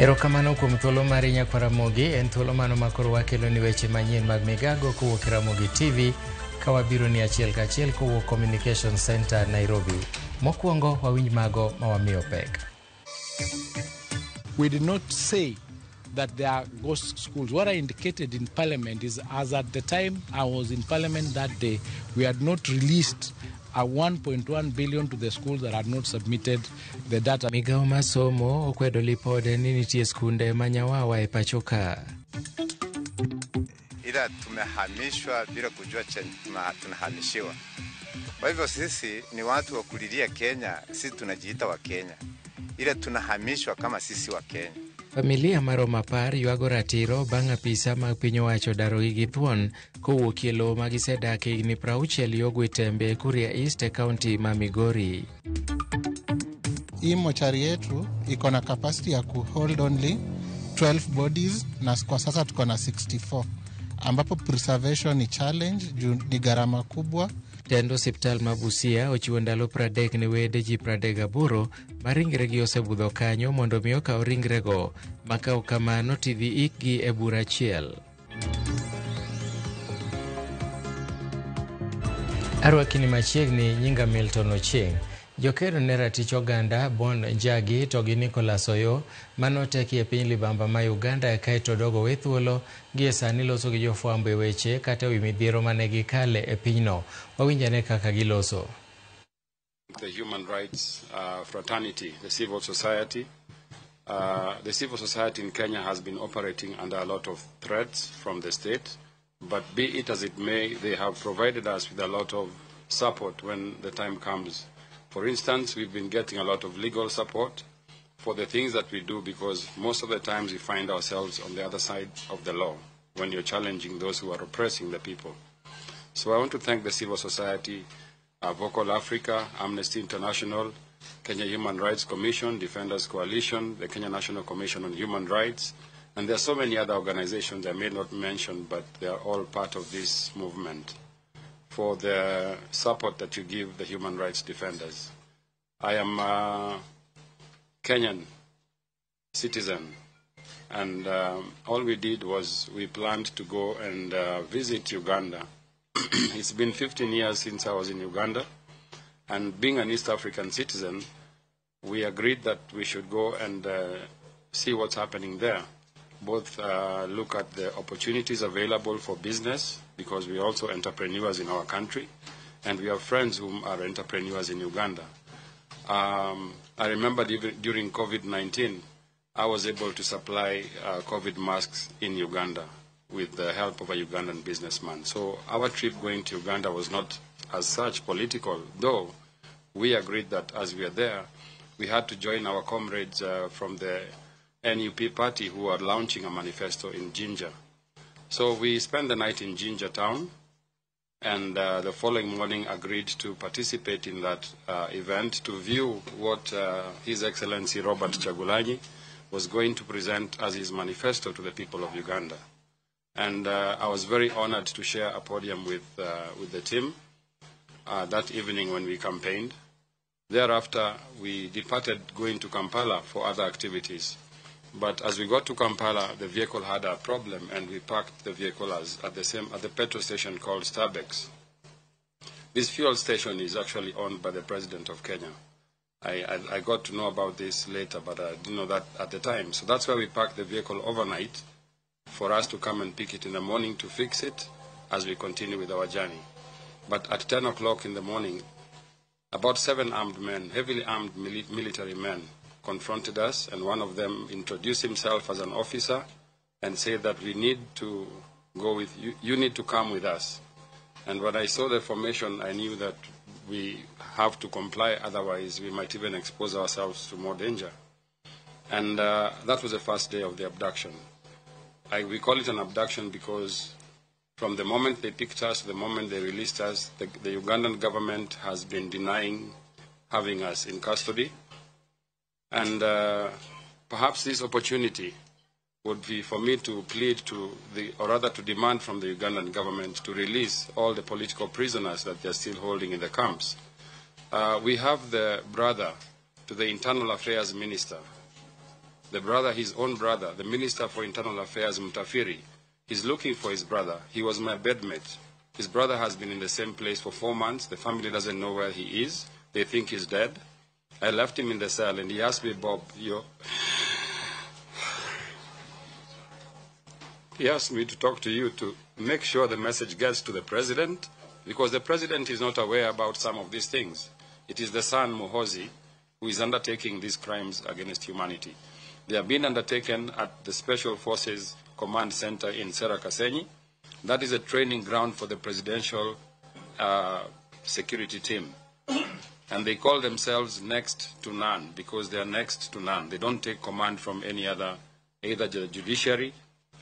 Erokamano kuom thuolo mari nyakwar Ramogi, en thuolo mano ma koro wakelo ni weche manyien mag migago kowuok e Ramogi TV ka wabiro ni achiel kachiel kowuok Communication Center Nairobi. Mokwongo wawinj mago ma wamiyo pek. We did not say that there are ghost schools. What I indicated in Parliament is, as at the time I was in Parliament that day, we had not released a 1.1 billion to the schools that had not submitted the data. Migawo mar somo okwedo lipode ni nitie skunde ma nyawawa e pacho ka. Ila tumehamishwa bila kujua tunahamishiwa. Kwa hivyo sisi ni watu wa kulilia Kenya, sisi tunajiita wa Kenya, ila tunahamishwa kama sisi wa Kenya. Familia maromo 10 ywago ratiro bang' apisa mag piny owacho darogi gi thuon kowuok e lowo ma gisedak higni 60 Yogwe Tembe, Kuria East e kaunti ma Migori. Hii mochari yetu iko na capacity ya kuhold only 12 bodies na kwa sasa tuko na 64 ambapo preservation ni challenge juu ni gharama kubwa. Tend osiptal ma Busia ochiwo ndalo 30 ne wede ji 38 ma ringregi osebudho kanyo mondo mi okaw ringrego ma ka ok kamano to idhi ikgi e bura achiel. Arwakini machiegni, nyinga Milton Ochieng. Jokedo ne ratich oganda Bon Njagi to gi Nicholas Oyo manoteki e piny libamba ma Uganda kaeto dogo we thuolo gi e sani loso gi jofwambo e weche kata wi midhiero mane gikale e pinyno. Wawinjane kaka giloso. The human rights fraternity, the civil society. The civil society in Kenya has been operating under a lot of threats from the state, but be it as it may, they have provided us with a lot of support when the time comes. For instance, we've been getting a lot of legal support for the things that we do, because most of the times we find ourselves on the other side of the law when you're challenging those who are oppressing the people. So I want to thank the civil society, Vocal Africa, Amnesty International, Kenya Human Rights Commission, Defenders Coalition, the Kenya National Commission on Human Rights, and there are so many other organizations I may not mention, but they are all part of this movement, for the support that you give the human rights defenders. I am a Kenyan citizen, and all we did was we planned to go and visit Uganda. It's been 15 years since I was in Uganda, and being an East African citizen, we agreed that we should go and see what's happening there. Both look at the opportunities available for business, because we are also entrepreneurs in our country, and we have friends who are entrepreneurs in Uganda. I remember during COVID-19, I was able to supply COVID masks in Uganda with the help of a Ugandan businessman. So our trip going to Uganda was not as such political, though we agreed that as we are there, we had to join our comrades from the NUP party who are launching a manifesto in Jinja. So we spent the night in Jinja town, and the following morning agreed to participate in that event to view what His Excellency Robert Kyagulanyi was going to present as his manifesto to the people of Uganda. And I was very honored to share a podium with the team that evening when we campaigned. Thereafter, we departed going to Kampala for other activities. But as we got to Kampala, the vehicle had a problem, and we parked the vehicle at the petrol station called Starbucks. This fuel station is actually owned by the president of Kenya. I got to know about this later, but I didn't know that at the time. So that's where we parked the vehicle overnight for us to come and pick it in the morning to fix it as we continue with our journey. But at 10 o'clock in the morning, about 7 armed men, heavily armed military men, confronted us, and one of them introduced himself as an officer and said that we need to go with you, you need to come with us. And when I saw the formation, I knew that we have to comply, otherwise we might even expose ourselves to more danger. And that was the first day of the abduction. We call it an abduction because from the moment they picked us to the moment they released us, the Ugandan government has been denying having us in custody. And perhaps this opportunity would be for me to plead to the, or rather to demand from the Ugandan government to release all the political prisoners that they're still holding in the camps. We have the brother to the Internal Affairs Minister, The brother, his own brother, the Minister for Internal Affairs, Mtafiri, he's looking for his brother. He was my bedmate. His brother has been in the same place for 4 months. The family doesn't know where he is. They think he's dead. I left him in the cell, and he asked me, Bob, he asked me to talk to you to make sure the message gets to the president, because the president is not aware about some of these things. It is the son, Muhoozi, who is undertaking these crimes against humanity. They have been undertaken at the Special Forces Command Center in Sera Kasenyi. That is a training ground for the presidential security team. And they call themselves next to none because they are next to none. They don't take command from any other, either the judiciary,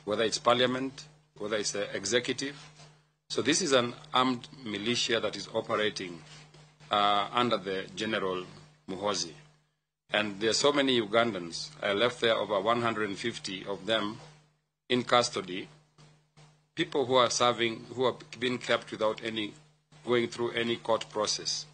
whether it's parliament, whether it's the executive. So this is an armed militia that is operating under the General Muhoozi. And there are so many Ugandans. I left there over 150 of them in custody, people who are serving, who have been kept without any going through any court process.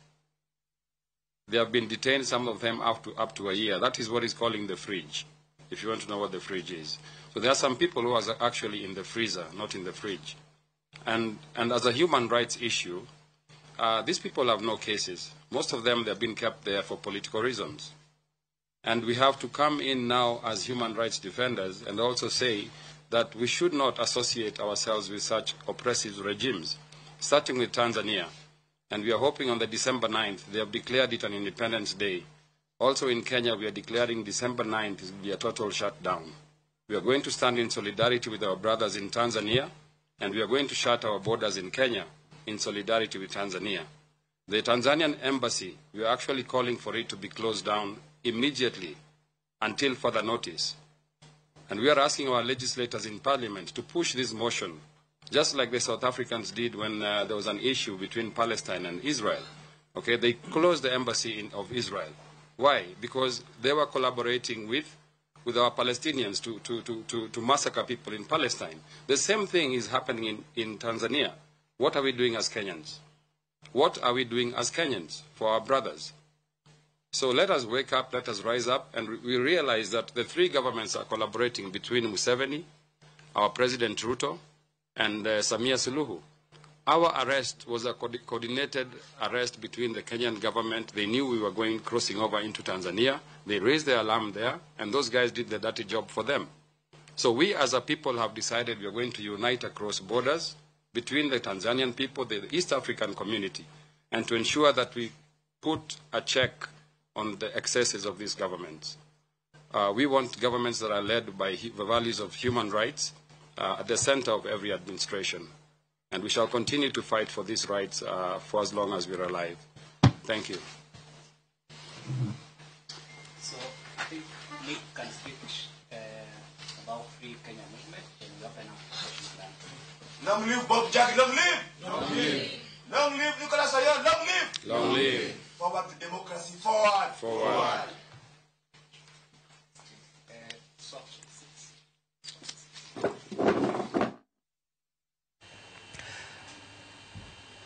They have been detained, some of them up to a year. That is what is calling the fridge, if you want to know what the fridge is. So there are some people who are actually in the freezer, not in the fridge. And as a human rights issue, these people have no cases. Most of them, they have been kept there for political reasons. And we have to come in now as human rights defenders and also say that we should not associate ourselves with such oppressive regimes, starting with Tanzania. And we are hoping on the December 9th, they have declared it an Independence Day. Also in Kenya, we are declaring December 9th will be a total shutdown. We are going to stand in solidarity with our brothers in Tanzania, and we are going to shut our borders in Kenya in solidarity with Tanzania. The Tanzanian embassy, we are actually calling for it to be closed down immediately until further notice. And we are asking our legislators in parliament to push this motion, just like the South Africans did when there was an issue between Palestine and Israel. Okay, they closed the embassy of Israel. Why? Because they were collaborating with our Palestinians to massacre people in Palestine. The same thing is happening in Tanzania. What are we doing as Kenyans? What are we doing as Kenyans for our brothers? So let us wake up, let us rise up, and we realize that the three governments are collaborating between Museveni, our President Ruto, and Samia Suluhu. Our arrest was a coordinated arrest between the Kenyan government. They knew we were crossing over into Tanzania. They raised the alarm there, and those guys did the dirty job for them. So we as a people have decided we are going to unite across borders between the Tanzanian people, the East African community, and to ensure that we put a check on the excesses of these governments. We want governments that are led by the values of human rights at the center of every administration. And we shall continue to fight for these rights for as long as we're alive. Thank you. So I think Nick can speak about Free Kenya Movement, and we open up the question plan. Long live Bob Njagi, long live! Long live! Long live Nicholas Oyoo, long live! Long live! Forward to democracy, forward! Forward!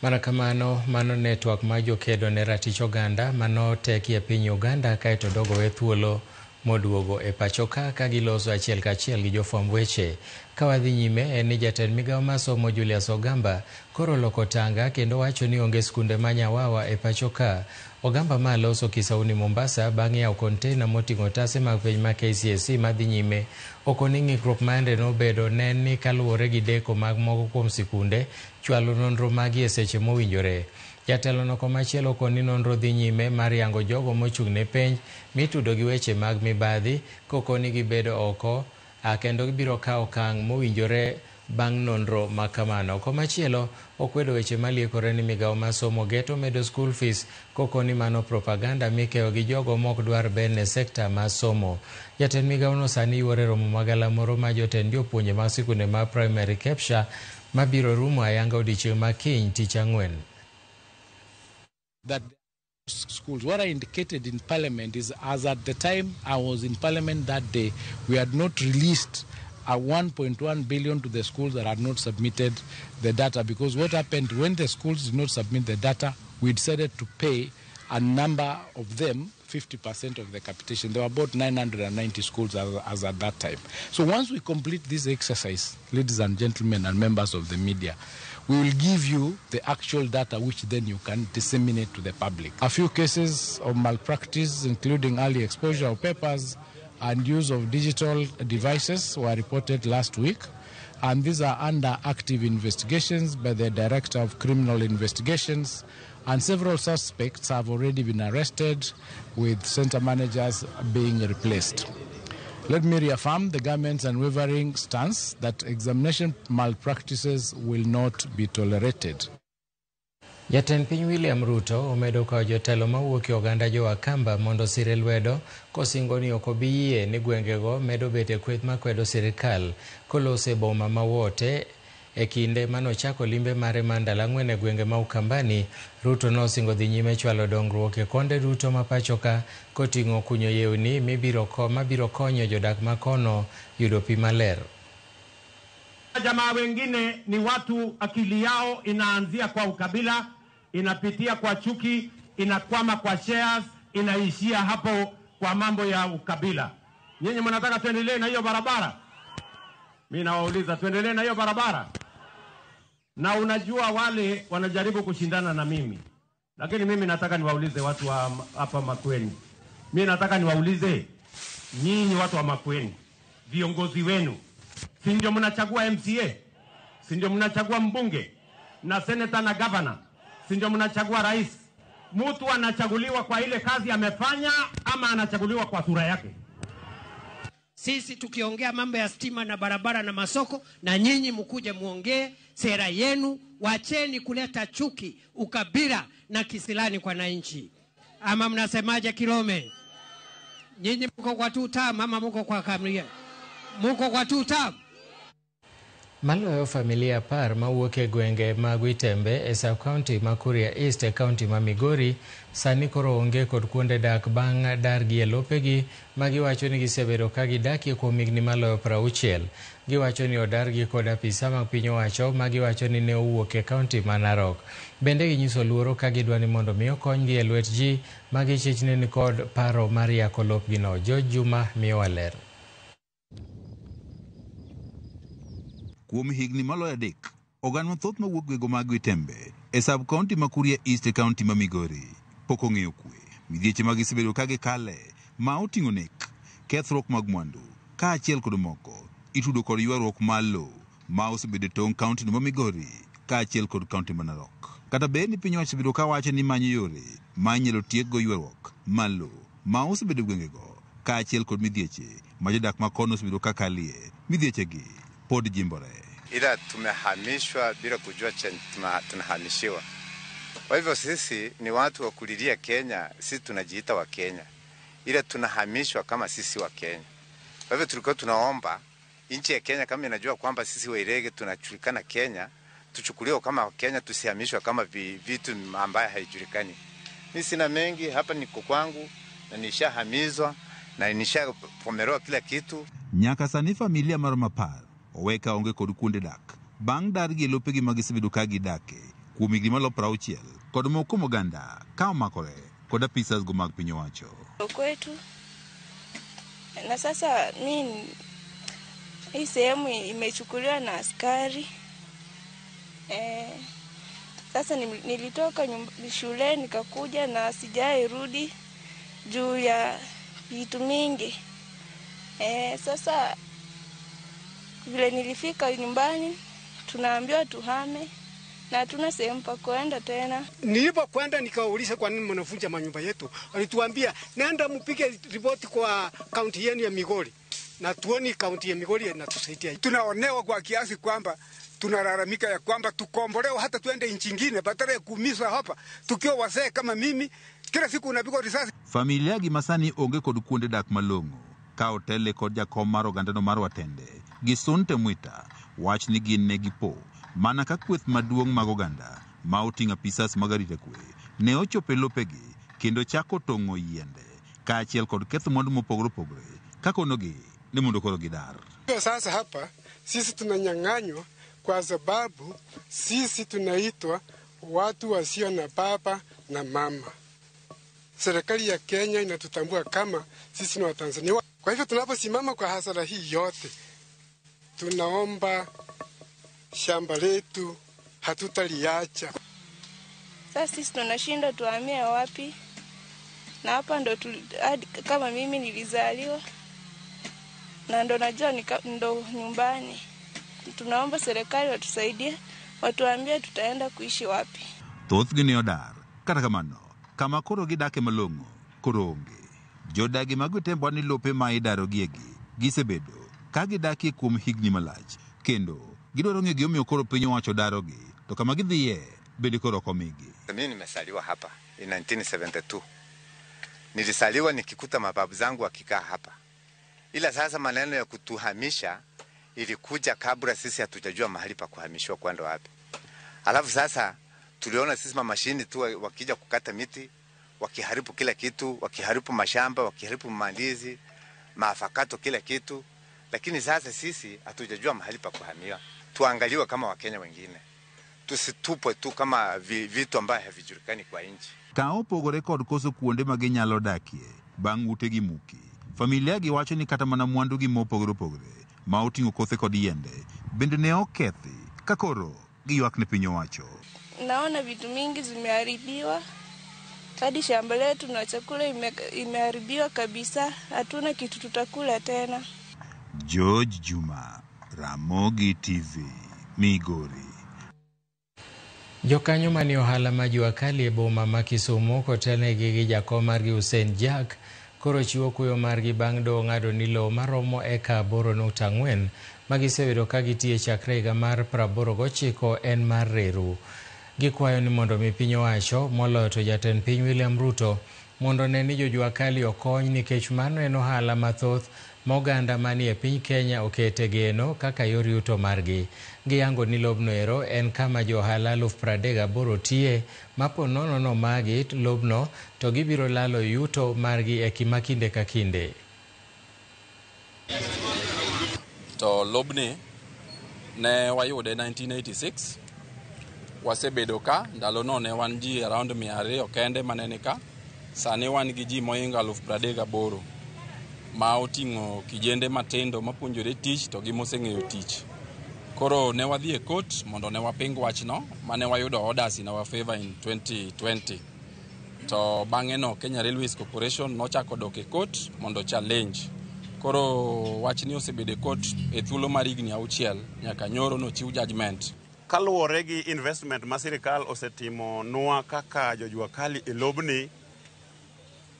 Mana kamano, mano network ma jokedo ne ratich oganda mano teki e piny Uganda kaeto dogo we thuolo moduogo e pacho ka giloso achiel kachiel gi jofwamb weche. Ka wadhi nyime en ni jatend migawo mar somo Julius Ogamba koro loko tanga kendo wacho ni onge skunde ma nyawawa e pacho ka. Ogamba ma loso Kisauni Mombasa bang' yawo kontena moting'o otase mag piny ma KCSE madhi nyime okoni ng'ikruok mande nobedo ne ni kaluwore gi deko mag moko kuom sikunde chwalo nonro magi e seche mowinjore. Jatelo no komachielo okoni nonro dhi nyime mar yango jogo mochung' ne penj mitudo gi weche mag mibadhi kokoni gibedo oko kendo gibiro kawo okang' mowinjore bang' nonro makamano. Komachielo okwedo weche maliekore ni migawo mar somo geto medo school fees kokoni mano propaganda mikeyo gi jogo mok dwar ber ne sekta mar somo. Jatend migawono sani yuore romo magalamoro ma jotend jopuonje mag sikunde mar primary KEPSHA mabiro rumo ayanga odiechieng' ma kiny tich ang'wen. That schools, what I indicated in parliament is as at the time I was in parliament that day, we had not released a 1.1 billion to the schools that had not submitted the data, because what happened when the schools did not submit the data, we decided to pay a number of them 50% of the capitation. There were about 990 schools as at that time. So once we complete this exercise, ladies and gentlemen and members of the media, we will give you the actual data which then you can disseminate to the public. A few cases of malpractice, including early exposure of papers and use of digital devices, were reported last week. And these are under active investigations by the Director of Criminal Investigations. And several suspects have already been arrested, with center managers being replaced. Let me reaffirm the government's unwavering stance that examination malpractices will not be tolerated. Jatend piny William Ruto omedo kawo jotelo mawuok e oganda jo Akamba mondo osire lwedo kosingo ni ok obi yie ni gwengego medo bet e kweth makwedo sirikal kolose boma ma Wote. E kinde manochako limbe mare mar ndalo ang'wen e gwenge ma Ukambani, Ruto nosingo dhi nyime chwalo dongruok e konde duto ma pachoka koting'o kunyo yewni mabiro konyo jodak makono yudo pi maler. Jamaa wengine ni watu akili yao inaanzia kwa ukabila, inapitia kwa chuki, inakwama kwa shares, inaishia hapo kwa mambo ya ukabila. Nyinyi mnataka tuendelee na hiyo barabara? Mimi nawauliza, tuendelee na hiyo barabara? Na unajua wale wanajaribu kushindana na mimi. Lakini mimi nataka niwaulize watu wa hapa Makueni. Mimi nataka niwaulize nyinyi watu wa Makueni, viongozi wenu, si ndio mnachagua MCA? Si ndio mnachagua mbunge na senator na governor? Si ndio mnachagua rais? Mtu anachaguliwa kwa ile kazi amefanya ama anachaguliwa kwa sura yake? Sisi tukiongea mambo ya stima na barabara na masoko, na nyinyi mkuje muongee sera yenu. Wacheni kuleta chuki, ukabila na kisilani kwa wananchi. Ama mnasemaje Kilome? Nyinyi mko kwa two term ama mko kwa kamria? Mko kwa two term? Maloyo familia 10 mawuok e gwenge mag Witembe e sub-county ma Kuria East e county ma Migori sani koro onge kod kuonde dak bang' dargi e lopegi ma giwacho ni gisebedo ka gidakie kuom higni maloyo 60. Giwacho ni odargi kod apisa mag piny owacho ma giwacho ni ne owuok e county ma Narok. Bende ginyiso luoro ka gidwa ni mondo mi okonygi e lwet ji ma gichich ni kod paro mar yako lopgino. George Juma miyowa ler. Kuom higni maloyo 3, oganda mathoth mawuok gwenge mag Witembe e sub-county ma Kuria East e county ma Migori pok ong'eyo kwe. Midhieche ma gisebedo ka gikale ma oting'o nek, kethruok mag mwandu kaachiel kod moko itudo kod ywaruok mar lowo ma osebedo e tong' county no ma Migori kaachiel kod county ma Narok. Kata bed ni piny owacho osebedo ka wacho ni manyo yore ma inyalo tiekgo ywaruok mar lowo ma osebedo e gwengego kaachiel kod midhieche ma jodak ma kono osebedo ka kalie, midhiechegi pod jimbore. Ila tumehamishwa bila kujua tunahamishiwa. Kwa hivyo sisi ni watu wa kulilia Kenya, sisi tunajiita wa Kenya. Ila tunahamishwa kama sisi wa Kenya. Kwa hivyo tulikuwa tunaomba nchi ya Kenya kama inajua kwamba sisi Wairege tunajulikana Kenya, tuchukuliwe kama wa Kenya, tusihamishwe kama vitu ambaye haijulikani. Mimi sina mengi hapa, niko kwangu na nishahamizwa na nishapomerewa kila kitu. Nyaka sani familia maromo 10 oweka onge kod kuonde dak bang' dargi e lopegi ma gisebedo ka gidake kuom higni maloyo 60 kod moko kuom oganda ka omakore kod apisas go mag piny owacho. Kwetu na sasa mimi hii sehemu imechukuliwa na askari. Sasa nilitoka shule nikakuja na sijairudi juu ya vitu mingi. Sasa vile nilifika nyumbani tunaambiwa tuhame na hatuna sehemu pa kwenda tena. Nilipokwenda nikawauliza kwa nini mnavunja manyumba yetu, walituambia nenda mpige ripoti kwa kaunti yenu ya Migori, na tuoni kaunti ya Migori inatusaidia. Tunaonewa kwa kiasi kwamba tunalalamika ya kwamba tukombolewe hata tuende nchi nyingine badala ya kuumizwa hapa tukiwa wazee kama mimi, kila siku unapigwa risasi. Familia gi masani onge kod kuonde dak malong'o ka otele kod jakom mar ogandano mar Watende gi Sunte Mwita wach ni gin ne gipo mana ka kweth maduong' mag oganda ma oting'o apisas mag arita kwe ne ochopo e lopegi kendo chako tong'o yiende kaachiel kod ketho mwandu mopogore opogore kakonogi ni mondo koro gidar. Sasa hapa sisi tunanyang'anywa kwa sababu sisi tunaitwa watu wasio na baba na mama. Serikali ya Kenya inatutambua kama sisi ni Watanzania. Kwa hivyo tunaposimama kwa hasara hii yote, tunaomba shamba letu hatutaliacha. Sasa sisi tunashindwa tuhamie wapi? Na hapa ndo kama mimi nilizaliwa na ndo najua ndo nyumbani. Tunaomba serikali watusaidie, watuambie tutaenda kuishi wapi. Thothgi ne odar, kata kamano, kama koro gidake malong'o koro onge. Jodagi mag Gitembwa ni lope ma idarogiegi gisebedo ka gidakie kuom higni malach, kendo gidwaro ng'eyo gimomiyo koro piny owacho darogi, to kama gidhiye bende koro ok omigi. Mimi nimesaliwa hapa in 1972. Nilisaliwa nikikuta mababu zangu wakikaa hapa. Ila sasa maneno ya kutuhamisha ilikuja kabla sisi hatujajua mahali pa kuhamishwa kwenda wapi. Alafu sasa tuliona sisi mamashini tu wakija kukata miti, wakiharibu kila kitu, wakiharibu mashamba, wakiharibu mandizi, maafakato, kila kitu. Lakini sasa sisi hatujajua mahali pa kuhamia. Tuangaliwe kama Wakenya wengine. Tusitupwe tu kama vitu ambavyo havijulikani kwa nchi. Ka opogore kod koso kuonde ma ginyalo dakie bang' utegi muki, familia gi wacho ni kata mana mwandugi mopogore opogore ma oting'o kothe kod yiende bende ne okethi ka koro giywak ne piny owacho. Naona vitu mingi zimeharibiwa, hadi shamba letu na chakula imeharibiwa kabisa, hatuna kitu tutakula tena. George Juma, Ramogi TV, Migori. Jokanyo manie ohala ma jua kali e boma ma Kisumu kotelnegi gi jakom margi Hussein Jack koro chiwo kuyo margi bang' doho ng'ado ni lowo maromo eka 8.4 magisebedo ka gitiye chakre higa mar 89 en mar reru. Gikwayo ni mondo mi piny owacho moloyo to jatend piny William Ruto mondo ne ni jojua kali okony nikech mano en ohala mathoth ma oganda manie piny Kenya okete geno kaka yor yuto margi. Giyango ni lobno ero en kama jo ohala 38,000 tiye ma po nono no magi lobno to gibiro lalo yuto margi e kima kinde ka kinde. To lobni ne wayude 1986, wasebedo ka ndalono ne wan ji around 200 kende mane ni ka, sani wan gi ji mohingo 38,000 ma oting'o kijende matindo mapuonjore tich to gi moseng'eyo tich. Koro ne wadhi e court mondo ne waping wachno mane wayudo orders in our favor in 2020. To bang'e no Kenya Railways Corporation nochako dok e court mondo challenge. Koro wachni osebedo e court e thuolo mar higni 6 nyaka nyoro nochiw judgment. Kaluwore gi investment ma sirikal osetimo nwa kaka jojua kali e lobni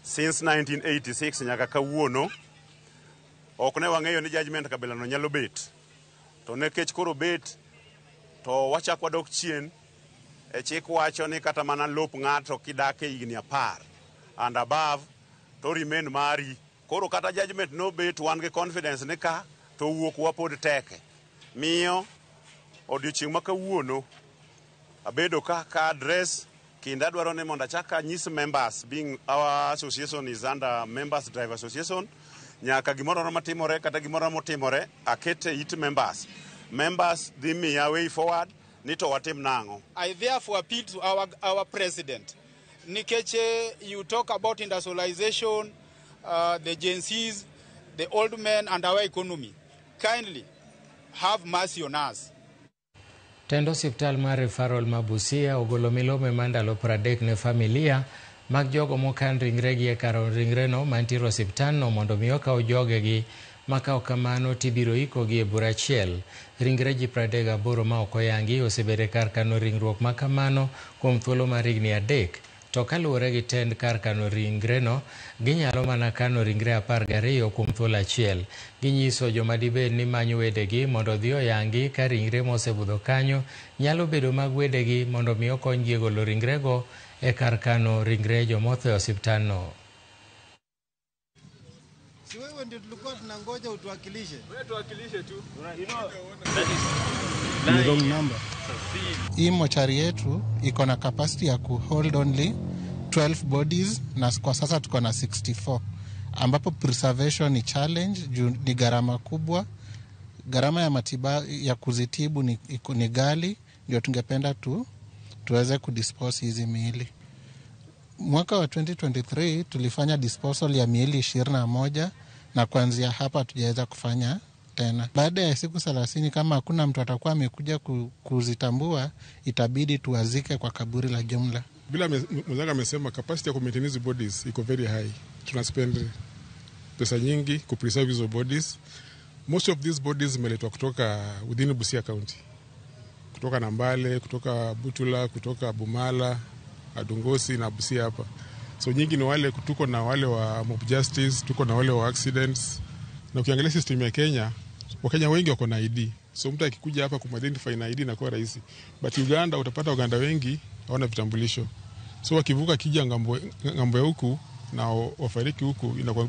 since 1986 nyaka kawuono, ok ne wang'eyo ni judgment kabila no nyalo bet. To nikech koro bet, to wachak wadok chien e chik wacho ni kata mana lop ng'ato kidak e higni 10 and above to remain mari. Koro kata judgment no bet, wan gi confidence ni ka to wuok wapod teke. Miyo odiochieng' ma kawuono abedo ka address kendo adwaro ni mondo achak anyis members, being our association is under Members Drive Association, nyaka gimoro matimore kata gimoro motimore akete it members. Members dhi miya way forward ni to watim nang'o. I therefore appeal to our president. Nikech you talk about industrialization, the Gen Zs, the old men and our economy. Kindly have mercy on us. Tend osiptal mar referral ma Busia ogolo milome mar ndalo 30 ne familia mag jogo mokan ringregi e kar ringreno mantiere osiptalno mondo mi okaw jogegi ma ka ok kamano tibiro ikogi e bura achiel. Ringre ji 38 ma ok oyangi osebedo e kar kano ringruok ma kamano kuom thuolo mar higni 3. To kaluwore gi tend kar kano ringreno, ginyalo mana kano ringre 12 kuom thuolo achiel. Ginyiso joma dibed ni manyo wedegi mondo odhi oyangi ka ringre mosebudho kanyo nyalo bedo mag wedegi mondo mi okonygi e golo ringrego e kar kano ringre jomotho e osiptalno. Si wewe ndio tulikuwa tunangoja utuwakilishe. Wewe tuwakilishe tu. Ni wrong number. Hii mochari yetu iko na capacity ya ku hold only 12 bodies na kwa sasa tuko na 64, ambapo preservation ni challenge juu ni gharama kubwa. Gharama ya matibabu ya kuzitibu ni ghali, ndio tungependa tuweze kudispose hizi miili. Mwaka wa 2023 tulifanya disposal ya miili 21 na kuanzia hapa hatujaweza kufanya tena. Baada ya siku 30 kama hakuna mtu atakuwa amekuja kuzitambua, itabidi tuwazike kwa kaburi la jumla. Bila mwenzangu amesema capacity ya kumaintain hizi bodies iko very high. Tuna spend pesa nyingi kupreserve hizo bodies. Most of these bodies zimeletwa kutoka within Busia County, kutoka Nambale, kutoka Butula, kutoka Bumala, Adungosi na Busia hapa. So nyingi ni wale, tuko na wale wa mob justice, tuko na wale wa accidents. Na ukiangalia system ya Kenya, Wakenya wengi wako na ID. So mtu akikuja hapa kumidentify na ID inakuwa rahisi. But Uganda utapata Uganda wengi hawana vitambulisho. So wakivuka kija ngambo ya huku na wafariki huku inakuwa.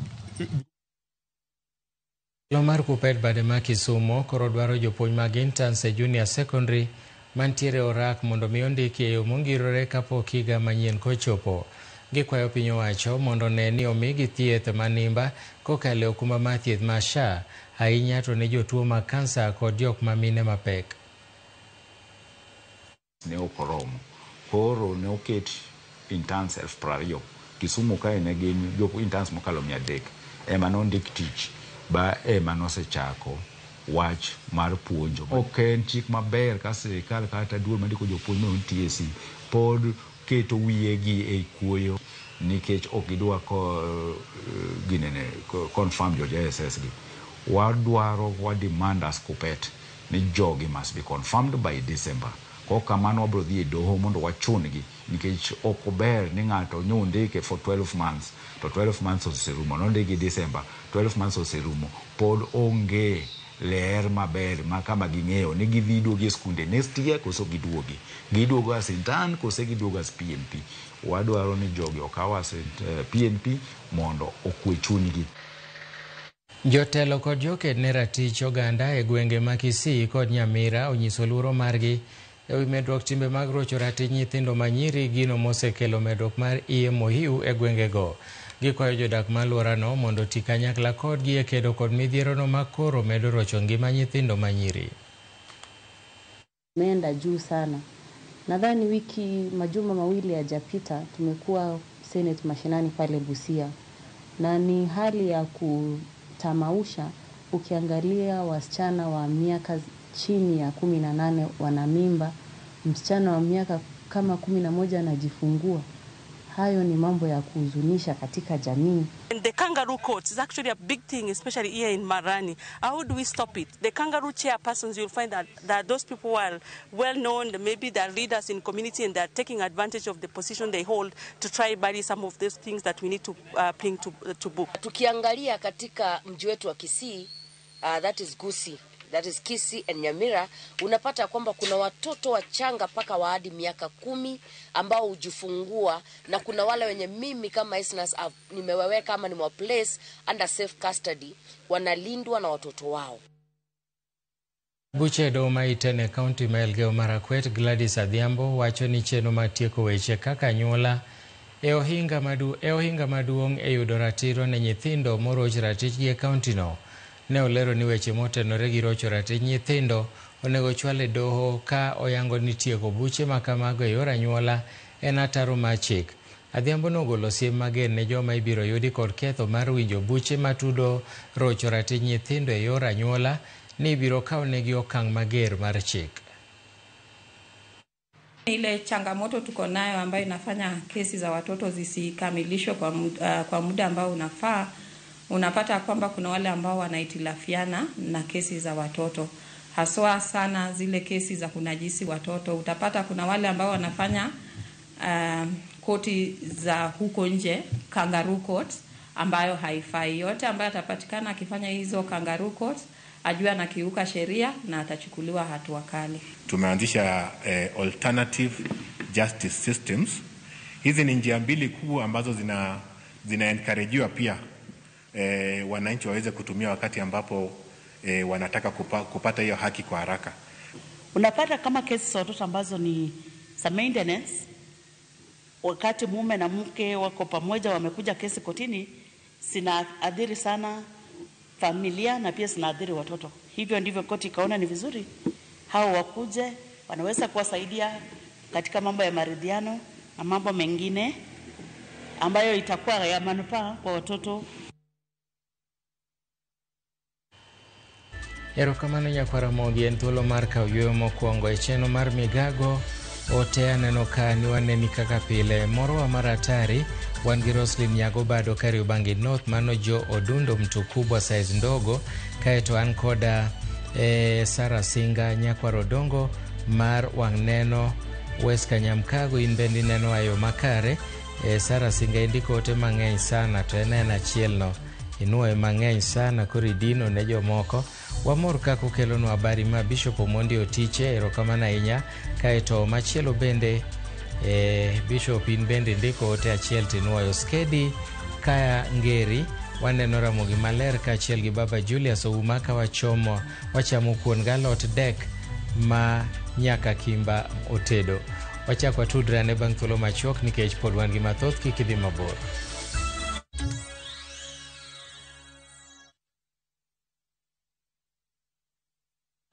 Mar Kupet bade ma Kisumo koro dwaro jopuonj mag interns e junior secondary mantiere orak mondo mi ondiki e yo mongirore kapok higa manyien kochopo. Gikwayo piny owacho mondo ne ni omigi thieth manimba kokalo e okumba mar thieth mar SHA, ahinya to ne jotuo mag kansa kod jok ma mine mapek. Ne ok oromo. Koro ne oket interns 20,000. Kisumu kae ne gin jo interns mokalo 300 ema nondik tich ba ema nosechako wach mar puonjo. Ok en chik maber ka sirikal kata duol mandiko jopuonj mar TSC pod keto wiyegi e kuoyo nikech ok gidwa ginene confirm jo JSS gi. Wadwaro, wa demand as Kupet ni jogi must be confirmed by December. Kok kamano wabro dhi e doho mondo wachun gi nikech ok ober ni ng'ato nyondike for 12 months to 12 months oserumo, nondiki December, 12 months oserumo, pod onge ler maber ma kama ging'eyo ni gidhi duogo e skunde next year koso giduogi. Giduogo as intern kose giduogo as PNP. Wadwaro ni jogi okaw as PNP mondo okwe chunygi. Jotelo kod joked ne ratich oganda e gwenge ma Kisii kod Nyamira onyiso luoro margi ewi medruok timbe mag rocho ratich nyithindo manyiri, gino mosekelo medruok mar iye mohiu e gwengego. Gikwayo jodak ma alworano mondo oti kanyakla kodgi e kedo kod midhierono ma koro medo rocho ngima nyithindo manyiri. Imeenda juu sana. Nadhani wiki majuma mawili yajapita tumekuwa Senate mashinani pale Busia, na ni hali ya kutamausha ukiangalia wasichana wa miaka chini ya 18 wana mimba, msichana wa miaka kama 11 anajifungua. Hayo ni mambo ya kuhuzunisha katika jamii. And the kangaroo courts is actually a big thing, especially here in Marani. How do we stop it? The kangaroo chairpersons, you'll find that those people are well known, maybe they're leaders in community and they're taking advantage of the position they hold to try bury some of those things that we need to bring to book. Tukiangalia katika mji wetu wa Kisii, that is Gusii, that is Kisii and Nyamira, unapata kwamba kuna watoto wachanga paka wa hadi miaka 10 ambao hujifungua, na kuna wale wenye mimi kama Isnas nimewaweka ama nimewaplace under safe custody, wanalindwa na watoto wao. Buche doho Itene County ma Elgeyo Marakwet Gladys Adhiambo wacho ni chenro mar tieko weche kaka anyuola e ohinga maduong' e yudo ratiro ne nyithindo moroch ratichgi e kaunti no. Ne olero ni weche motenore gi rocho ratich nyithindo onego chwal e doho ka oyango ni tieko buche ma kamago e yor anyuola en ataro mar chik. Adhiambo nogolo siem mager ne joma ibiro yudi kod ketho mar winjo buche matudo rocho ratich nyithindo e yor anyuola ni ibiro kawnegi okang' mager mar chik. Ile changamoto tuko nayo ambayo inafanya kesi za watoto zisikamilishwe kwa muda ambao unafaa, unapata kwamba kuna wale ambao wanahitilafiana na kesi za watoto, haswa sana zile kesi za kunajisi watoto. Utapata kuna wale ambao wanafanya koti za huko nje, kangaroo courts, ambayo haifai. Yote ambayo atapatikana akifanya hizo kangaroo courts ajue anakiuka sheria na atachukuliwa hatua kali. Tumeanzisha alternative justice systems. Hizi ni njia mbili kubwa ambazo zina encouragewa pia wananchi waweze kutumia wakati ambapo wanataka kupata hiyo haki kwa haraka. Unapata kama kesi za watoto ambazo ni za maintenance, wakati mume na mke wako pamoja wamekuja kesi kotini, zinaathiri sana familia na pia zinaathiri watoto. Hivyo ndivyo koti ikaona ni vizuri hao wakuje, wanaweza kuwasaidia katika mambo ya maridhiano na mambo mengine ambayo itakuwa ya manufaa kwa watoto. Erokamano nyakwar Ramogi, en thuolo mar kawo yueyo mokwongo e chenro mar Migago. Ote aneno ka ni waneni kaka pile. Morowa mar atari wan gi Roslyn Nyagobado Kariobangi North, mano Jo Odundo mtu kubwa size ndogo. Kaeto an koda Sara Singa nyakwar Odongo mar wang' neno West Kanyamkago, in bende ineno ayo makare. Sara Singa indiko ote mang'eny sana to en achiel no inuoye mang'eny sana koro idino ne jomoko. Wamor kaka ukelonwa habari ma Bishop Omondi Otiche, erokamano ahinya. Kaeto machielo bende Bishop in bende indiko ote achiel tinuoyo. Skedi Kaya Ngeri waneno Ramogi maler kaachiel gi Baba Julius Ouma ka wachomo wachamo kuon galot dek ma nyaka Kimba otedo. Wachak watudre ane bang' thuolo machuok nikech pod wan gi mathoth, kik idhi mabor.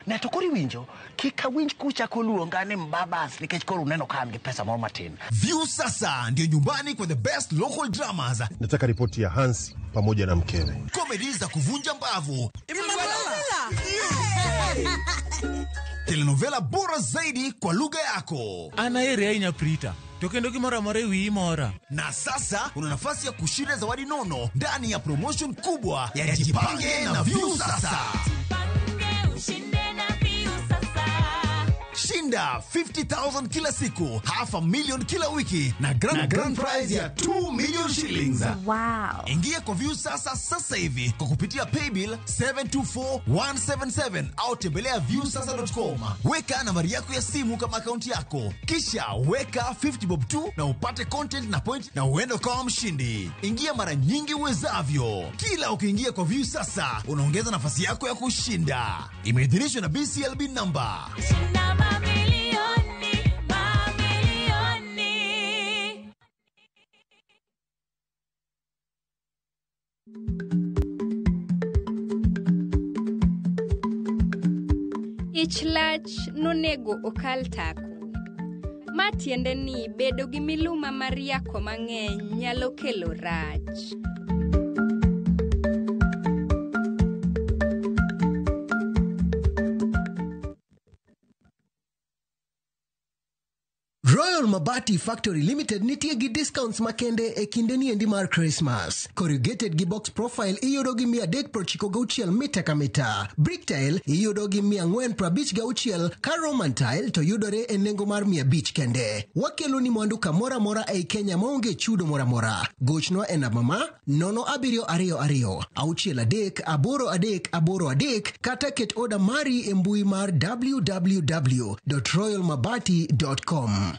Ne to koro iwinjo kik awinj kuchako luonga ni mbabas nikech koro uneno ka an gi pesa moro matin. View sasa ndio nyumbani kwa the best local dramas, Nataka ripoti ya Hansi pamoja na mkewe. Comedy za kuvunja mbavu, telenovela bora zaidi kwa lugha yako. An aheri ahinya Prita, to kendo gimoro amora e wiyi mora. Na sasa una nafasi ya kushinda zawadi nono ndani ya promotion kubwa ya Jipange na View Sasa. Shinda 50,000 kila siku, half a million kila wiki na grand prize ya 2 million shillings. Wow. Ingia kwa View Sasa sasa hivi kwa kupitia paybill 724177 au tembelea viewsasa.com. Weka nambari yako ya simu kama akaunti yako, kisha weka 50 bob tu na upate content na point na uende ukawa mshindi. Ingia mara nyingi uwezavyo. Kila ukiingia kwa View Sasa unaongeza nafasi yako ya kushinda. Imeidhinishwa na BCLB number. Mamilioni, mamilioni. Ich lach nonego okal tako. Ma tiende ni bedo gi miluma mar yako mang'eny nyalo kelo rach. Royal Mabati Factory Limited nitie gi discounts makende e kinde niendi mar Christmas. Corrugated gi box profile iyudo gi 396 mita ka mita. Brick tile iyudo gi 456 ka Roman tile to yudore e nengo mar 500 kende. Wakelo ni mwandu kamoro amora ei Kenya maonge chudo moro amora. Gochnwa e namba ma 0722 63 8383 kata ket oda mari e mbui mar www.royalmabati.com.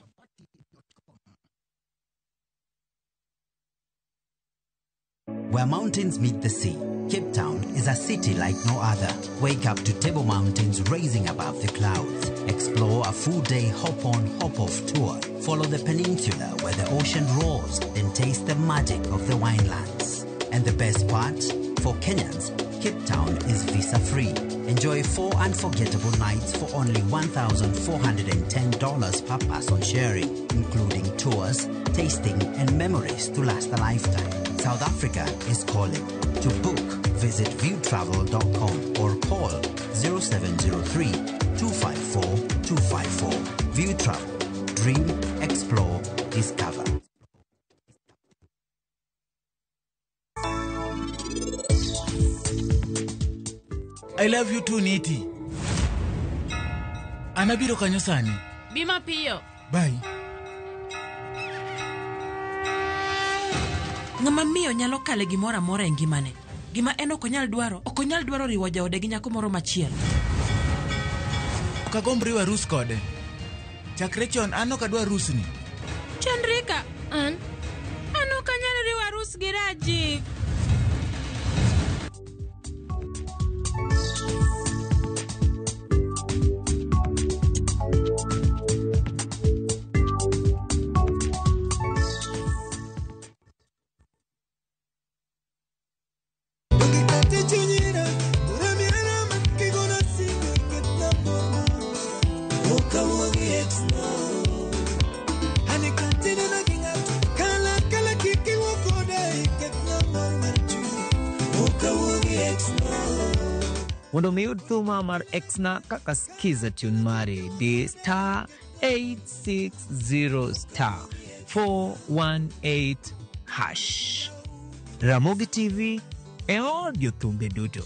Where mountains meet the sea, Cape Town is a city like no other. Wake up to Table Mountains rising above the clouds. Explore a full-day hop-on, hop-off tour. Follow the peninsula where the ocean roars, then taste the magic of the winelands. And the best part? For Kenyans, Cape Town is visa-free. Enjoy 4 unforgettable nights for only $1,410 per person sharing, including tours, tasting, and memories to last a lifetime. South Africa is calling. To book, visit viewtravel.com or call 0703 254 254. View Travel. Dream, explore, discover. I love you too, Niti. An abiro kanyo sani. Bi mapiyo. Bye. Ng'ama miyo nyalo kale gimoro amora e ngimane. Gima en ok onyal dwaro, ok onyal dwaro riwo jaode gi nyako moro machielo. Ok agomb riwo arus kode. Chakre chon an ok adwar rusni. Chandrika, an ok anyal riwo arus gi Rajiv. Mondo mi iyud thuma mar Exna kaka skiza tune mari, di star 860 star 418 hash. Ramogi TV e od jothumbe duto.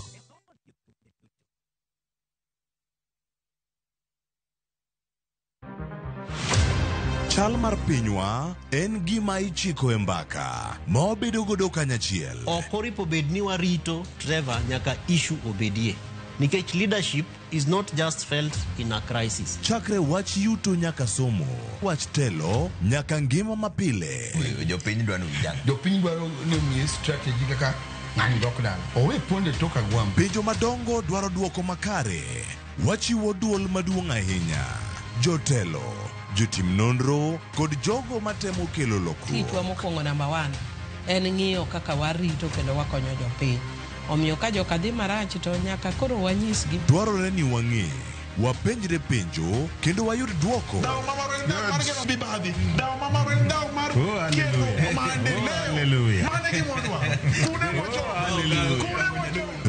Chal mar pinywa en gima ichiko e mbaka ma wabedo godo kanyachiel. Ok oripo bed ni warito Trevor nyaka issue obedie. Nikech leadership is not just felt in a crisis. Chakre wach yuto nyaka somo, wach telo nyaka ngima mapile. Jopiny dwaro ni Jopiny dwaro ni omiye strategy kaka ng'ani dok dala. Owe ponde tok agwambo. Penjo madongo dwaro duoko makare. Wachiwo duol maduong' ahinya. Jotelo, jotim nonro kod jogo matemo kelo lokruok. Tichwa mokwongo namba 1 en ng'iyo kaka warito kendo wakonyo jopiny. Omiyo ka joka dhi marach to nyaka koro wanyisgi. Dwarore ni wang'e, wapenjre penjo kendo wayud duoko.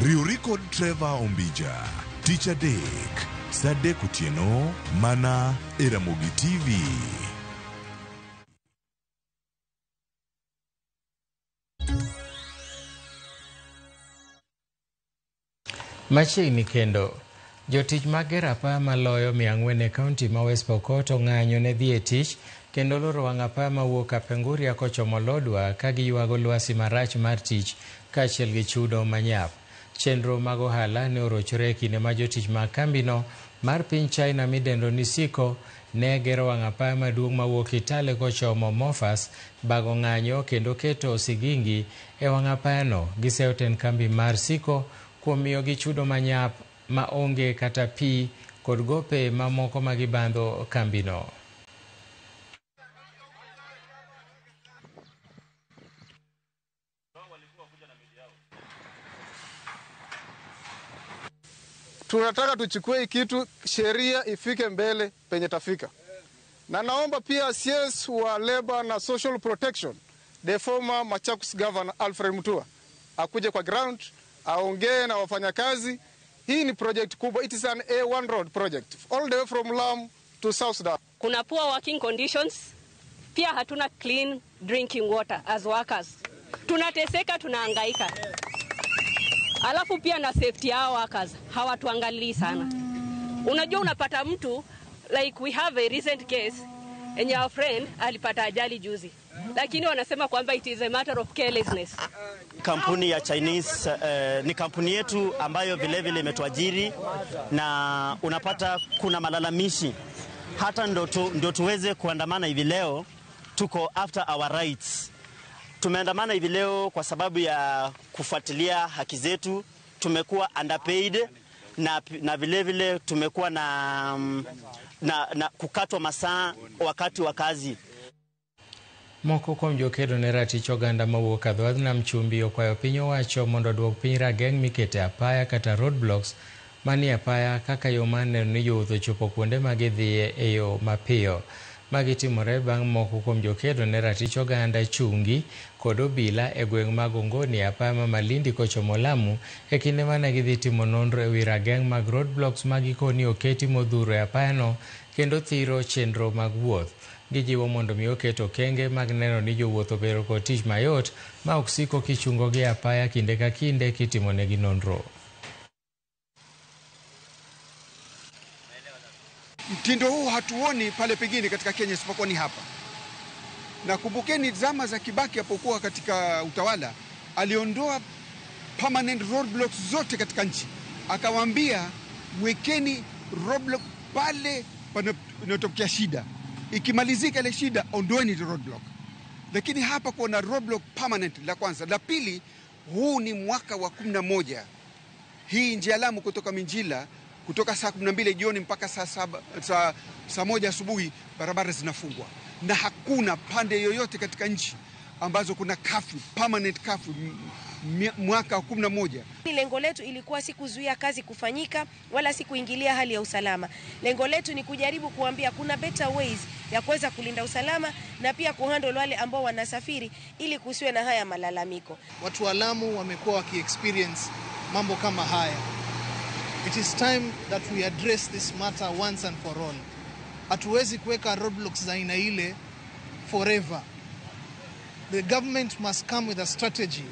Riwri kod Trevor Ombija tich adek saa 3 otieno mana e Ramogi TV. Machiegni kendo, jotich mag gero apaya maloyo 400 e kaunti ma West Pokot ong'anyo ne dhi e tich kendo loro wang' apaya mawuok Kapenguria kochomo Lodwar ka giywago lwasi marach mar tich kaachiel gi chudo manyap. Chenro mag ohala ne orochore e kinde ma jotich mag kambino mar piny China midendo ni Siko ne gero wang' apaya maduong' mawuok Kitale kochomo Mofas bago ng'anyo kendo keto sigingi e wang' apayano. Giseyo tend kambi mar Siko kuom miyogi chudo manyap ma onge kata pi kod gope mamoko ma gibandho kambino. Tunataka tuchukue kitu, sheria ifike mbele penye tafika. Na naomba pia CS wa Labor na Social Protection, the former Machakos Governor Alfred Mutua, akuje kwa ground, aongee na wafanyakazi. Hii ni project kubwa, it is an A1 road project, all the way from Lamu to South Sudan. Kuna poor working conditions, pia hatuna clean drinking water as workers. Tunateseka, tunahangaika. Alafu pia na safety yao workers hawatuangalii sana. Unajua unapata mtu, like we have a recent case enye our friend alipata ajali juzi. Lakini wanasema kwamba it is a matter of carelessness. Kampuni ya Chinese ni kampuni yetu ambayo vile vile imetuajiri, na unapata kuna malalamishi. Hata ndo tuweze kuandamana hivi leo, tuko after our rights. Tumeandamana hivi leo kwa sababu ya kufuatilia haki zetu. Tumekuwa underpaid na vile vile tumekuwa na kukatwa masaa wakati wa kazi. Moko kuom jokedo ne ratich oganda mawuok Adhowadh Nam Chumbi okwayo piny owacho mondo oduok piny rageng' mikete apaya kata roadblocks manie apaya kaka yo mar neno ni jowuoth ochopo kuonde ma gidhiye e yo mapiyo. Magi timore bang' moko kuom jokedo ne ratich oganda chungi kod obila e gweng' mag Ongoni apaya ma Malindi kochomo Lamu e kinde mane gidhi timo nonro ewi rageng' mag roadblocks ma gikoni oketi modhuro e apayano kendo thiro chenro mag wuoth. Gijiwo mondo mi oket okenge mag neno ni jowuoth obedo kod tich mayot ma ok siko kichungogi e apaya kinde ka kinde kitimonegi nonro. Mtindo huu hatuoni pale pengine katika Kenya isipokuwa ni hapa. Na kumbukeni zama za Kibaki hapokuwa katika utawala, aliondoa permanent roadblocks zote katika nchi. Akawaambia wekeni roadblock pale panapotokea shida. Ikimalizika ile shida ondoeni roadblock. Lakini hapa kuna roadblock permanent la kwanza. La pili, huu ni mwaka wa 11. Hii njia Lamu kutoka Minjila, kutoka saa 12 jioni mpaka saa 1 asubuhi barabara zinafungwa. Na hakuna pande yoyote katika nchi ambazo kuna curfew, permanent curfew mwaka 11. Lengo letu ilikuwa si kuzuia kazi kufanyika wala si kuingilia hali ya usalama. Lengo letu ni kujaribu kuambia kuna better ways ya kuweza kulinda usalama na pia kuhandle wale ambao wanasafiri ili kusiwe na haya malalamiko. Watu wa Lamu wamekuwa wakiexperience mambo kama haya. It is time that we address this matter once and for all. Hatuwezi kuweka roadblocks za aina ile forever. The government must come with a strategy.